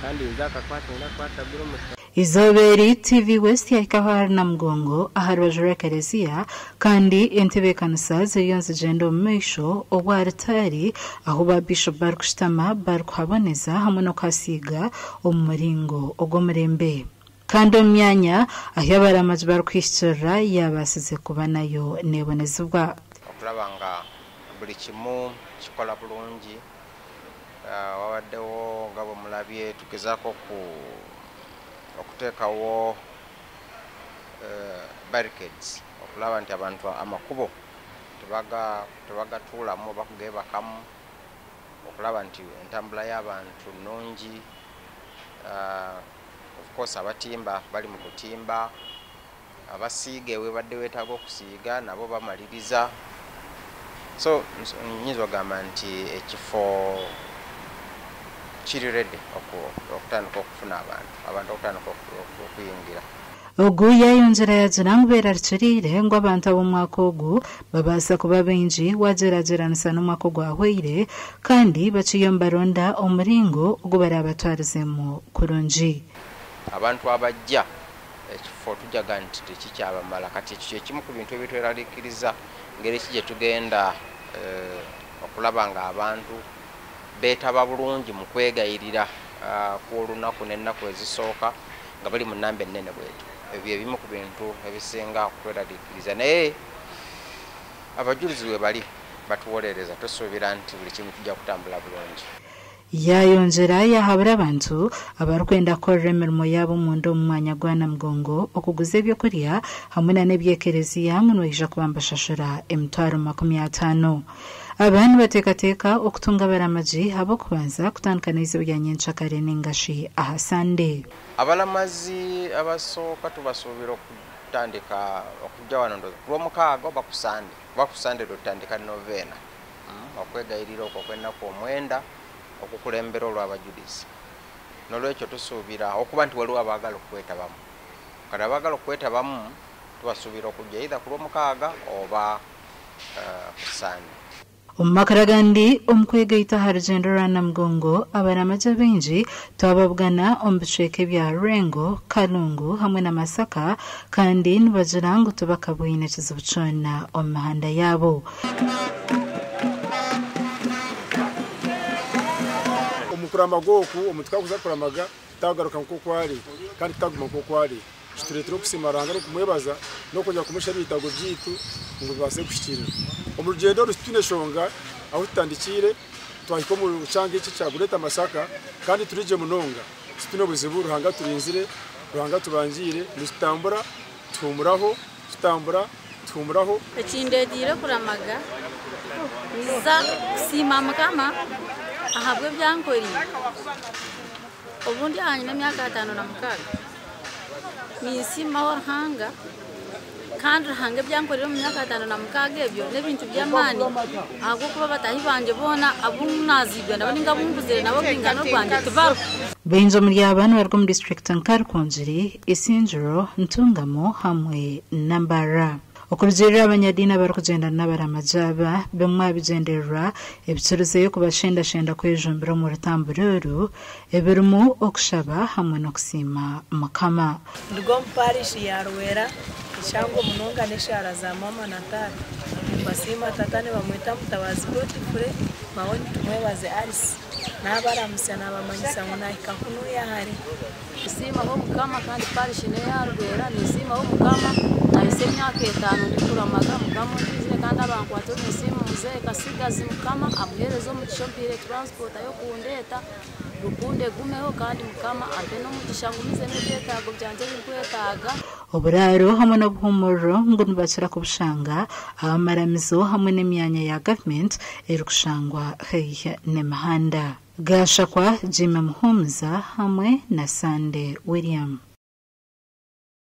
Kandi nze akakwate ndakwatagura omushana. Eizooba eri, TV West yahikaho ahari Namugongo aha rubaju rw'ekereziya kandi entebeekanisa ziriyo nizigyenda omu maisho obu alutaari ahu ba Bishop barikushutama barikuhaboneza hamwe n'okuhasiiga omu muringo ogw'omurembe. Kandi omu myanya ahu abaramagi barikuhikirira yaabaasize kuba nayo neebonezibwa. Okulaba nga buli kimu kikola bulungi, wabaddewo nga bwemulabye tugezaako okuteekawo barricades okulaba nti abantu amakubo tebagatuulamu oba kugeebakamu, okulaba nti entambula y'abantu nnungi. Of course abatimba bali mu kutimba, abasiiga ewebadde wetaaga okusiiga nabo bamaliriza. So nyinza okugamba nti ekifo kiri ready okutandika okufuna abantu, abantu okutandika okuyingira. Ogu yaayongyera yaagira ngu beerarikiriire ngu abantu ab'omwaka ogu babaasa kuba baingi waagyeragyeranisa n'omwaka ogwahweire kandi bakiriyo nibaronda omuringo ogu baraabatwarizemu kurungi. Abantu abajja ekifo tujaga nti tekikyabamara kati ekyo kyekimu ku bintu ebitwerarikiriza ngeri ki gyetugenda okulaba nga abantu beetaba bulungi mu kwegayirira kw'olunaku n'ennaku ezisooka nga bali mu namba ennene bwetyo. Ebyo bye bimu ku bintu ebisinga okutweraliikiriza naye abajulizi webali batuwolereza tusuubira nti buli kimu kijja kutambula bulungi. Yaayongyera yaahabura abantu abarikwenda kukorera emirimo yaabo omunda omu mwanya gwa Namugongo okuguza ebyokurya hamwe na n'eby'ekereziya ngu nibaija kuba nibashashura emitwaro 50. Aba nibateekateeka okutunga abaramagi ab'okubanza kutandika n'eizooba rya nyenkyakare ningashi aha Sande. Abaramazi abasooka tubasuubira okutandika okujja wano ndowooza ku Lwomukaaga oba ku Sande kuba ku Sande lwetutandika noveena okwegayirira okwo okw'ennaku omwenda okukulembera olw'abajulizi. N'olwekyo tusuubira okuba nti waliwo abaagala okukwetabamu. Kati abaagala okukwetabamu tubasuubira okujja either ku Lwomukaaga oba ku Sande. Omu makuru agandi, omu kwegaita aha rugyendo rwa Namugongo, abaramagi abaingi twababugana omu bicweka ebya Lwengo, Kalungu hamwe na Masaka kandi nibagira ngu tibakabwine kizibu kyona omu mihanda yaabo. Omu kuramaga oku, omuntu ku arikuza kuramaga tagaruka nk'oku ari kandi taguma nk'oku ari. Kitureetera okusiima Ruhanga n'okumwebaza n'okwongyera kumushaba ebyeetaago byaitu ngu bibaase kuhikiirira. Omu rugyendo oru titwine nshonga ahu tutandikiire twahika omu kyanga eki ekya Greater Masaka kandi turi gye munonga. Titwine buzibu, Ruhanga aturinzire, Ruhanga atubangiire, nitutambura tuhuumuraho, tutambura tuhuumuraho. Ekindeeteire kuramaga ninza kusiima Mukama ahabw'ebi ankoreire. Obu ndi aha nyine emyaka 56, ninsiimaho Ruhanga kandi Ruhanga ebi ankoreire omu myaka 56 ebyo n'ebintu by'amaani ahabw'okuba bataahi bangye boona abu naaziibwe nabo nainga abu nkuzire nabo rwingano rwangye tibariho. Baingi omuri aba nibaruga omu disiturikiti nka Rukungiri, Isingiro, Ntungamo hamwe na Mbarara. Okurugiirira abanyadiini abarikugyenda n'abaramagi aba, bimwe aha bigyendererwa ebikirizeyo kubashendashenda kwejumbira omu rutambura oru ebirimu okushaba hamwe n'okusiima Mukama. Nduga omu parish ya Rwera ekyango munonga n'eshaara za maama na taata. Nimbasiima tata nibamweta Mutabazi Godfrey, maawe nitumwebaze Alice. Nabaramutsya nabamanyisa ngu nahika kunuya hare. Ninsiimaho Mukama kandi parish n'eya Rwera ninsiimaho Mukama nahitsya emyaka etaano ndikuramaga Mukama ondiizire kandi abankwata ninsiima muzeeyi Kasigazi Mukama amuheereze omugisha ompaire transport y'okundeeta rukundo egumeho kandi Mukama ampe n'omugisha ngumizemu ebyetaago byangye ebinkwetaaga. Oburaaro hamwe n'obuhuumuriro ngu nibakira kubushanga aha maramizo hamwe n'emyanya ya gavumenti erikushangwa haihi n'emihanda. Gashakwa Jimmy Muhumuza hamwe na Sande William.